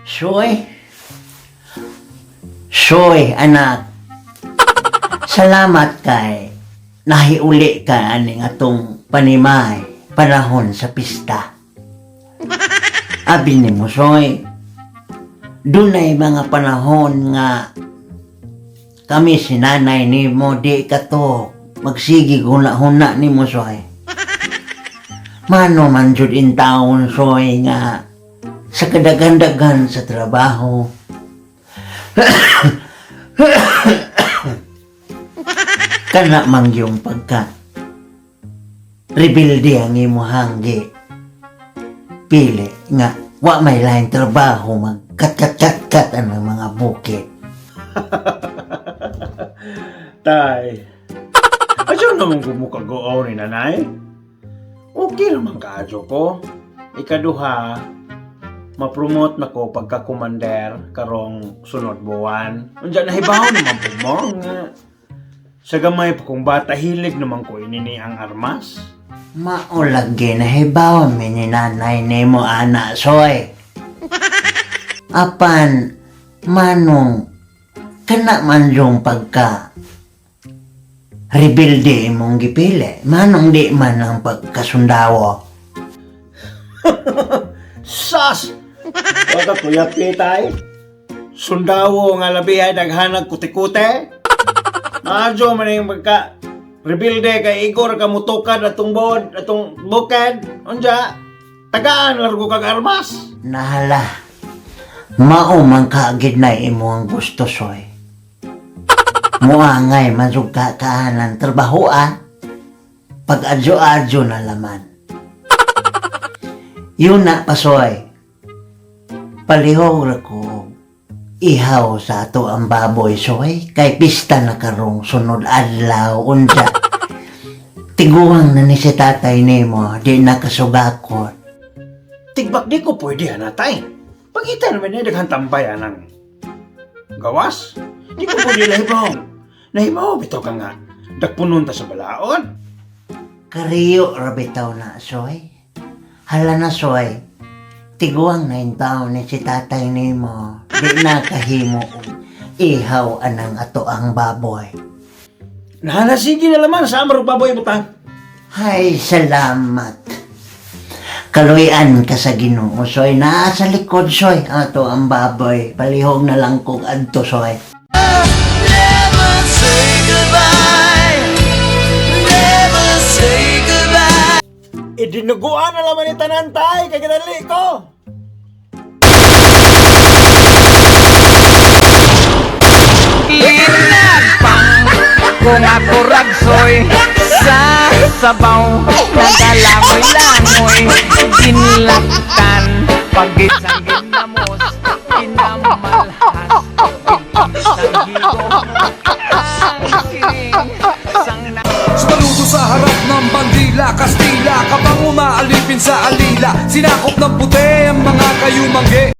Soy. Soy, anak. Salamat kay nahiuli ka aning atong panimay panahon sa pista. Abi nimo, Soy. Dunay mga panahon nga kami si nanay nimo di ka to magsigi huna-huna nimo, Soy. Mano man jud in taon, Soy, nga sa kadaghan-daghan sa trabaho. Kana mang yung pagka rebuilde ang imuhang gi pili nga wa may lain trabaho mag kat kat kat kat ang mga bukid. Tay, adyo naman gumukagoaw ni nanay. Okay naman kaadyo ko. Ikaduha, mapromote na ko pagka-commander karong sunod buwan. Unja nahibaw naman po mo nga. Sa gamay pa kong bata, hilig naman ko inini ang armas. Maulagi na hibaw mi ni nanay nimo ana, Soy. Apan manong kana man yung pagka rebuilde imong gipili, manong di man ang pagkasundawo? Sas! Wag ka pitay. Sundawo nga labi ay daghanag kuti-kute. Adyo man yung pagka rebuilde kay Igor ka mutukad atong bod atong bukid. Unja, tagaan largo kag armas. Nahala. Mao man kaagid na imo ang gusto, Soy. Muangay man jud ka kaanan trabaho ah. Pag adyo-adyo na laman. Yun na pa, Soy. Palihog ra ko ihaw sa ato ang baboy, Soy. Kay pista na karong sunod adlaw unja. Tiguang na ni si tatay nimo, di na kasugakot. Tigbak di ko pwede anatay. Pagita naman niya daghan tambay anang gawas. Di ko pwede lahibaw. Nahibaw bitaw ka nga. Dagpunon ta sa balaod. Kariyo ra bitaw na, Soy. Hala na, Soy. Tiguang na yung taon ni si tatay nimo. Di na kahimo og ihaw anang ato ang baboy. Nahala sige na laman sa amarog baboy butang. Hay, salamat. Kaluyan ka sa Ginoo, Soy. Naa sa likod, Soy. Ato ang baboy. Palihog na lang kog adto, Soy. Idinuguan na laman ni tanan tay kay kadali ko. Linagpang kung ako ragsoy sa sabaw nagalangoy-langoy ginlaktan pagisang ginamos kinamalhas ginisang higong ang siring sang Sumaludo sa harap ng bandila, Kastila, kapang umaalipin sa alila. Sinakop ng puti ang mga kayumanggi.